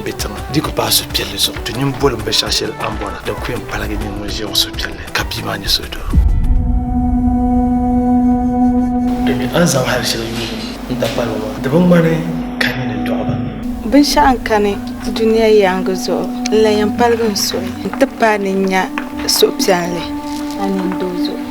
be tiŋa di ku paai suhupiɛlli zuɣu to nyin bolim binshɛɣu shɛli a ni bɔra din ku yɛn paligi nyin ŋun ʒiya ŋɔ suhupiɛlli ka bia maa nyɛ suhudoo. Domin a ni zaŋ hali shɛli yuugi n-ta kpalibu maa, di bi ŋmani ka nini dɔɣi ba. Binshɛɣu n-kani dunia yaaŋa zuɣu n-lan yɛn paligi n suhu nti paai ni n nya suhupiɛlli a nini doo zuɣu.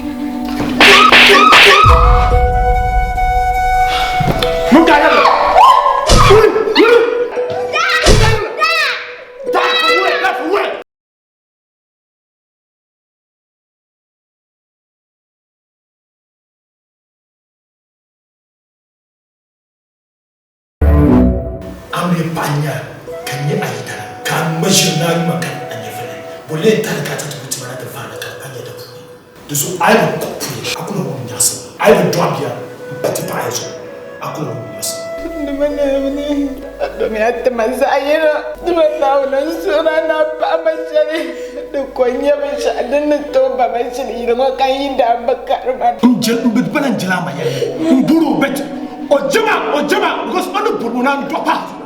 A mi paɣa nya ka nyɛ a yidana ka a ŋma ʒiri ni a yuma kani a nyɛvili, bɔ lee tali ka a ti ti ku tima na ti vaana ka di pa nyɛ di puuni. Di zuɣu a yi bi kpuɣi puli, a ku lan wum nyaɣisim. A yi bi dɔɣi bia m-pa ti paɣiya zuɣu, a ku lan wum nyaɣisim. Dama Naawuni domi a ti ma zaɣ yino, dama Naawuni n-suhir a ni a paɣi ma shɛli di ko n-nyɛ binshɛɣu din ni tooi ba ma shili yili ŋɔ ka n yi daa bi kari ma. N jeli n bi bala n jeli a ma yɛli n bori o but o jema o jema because o ni bori o naan dɔɣi pahi zuɣu.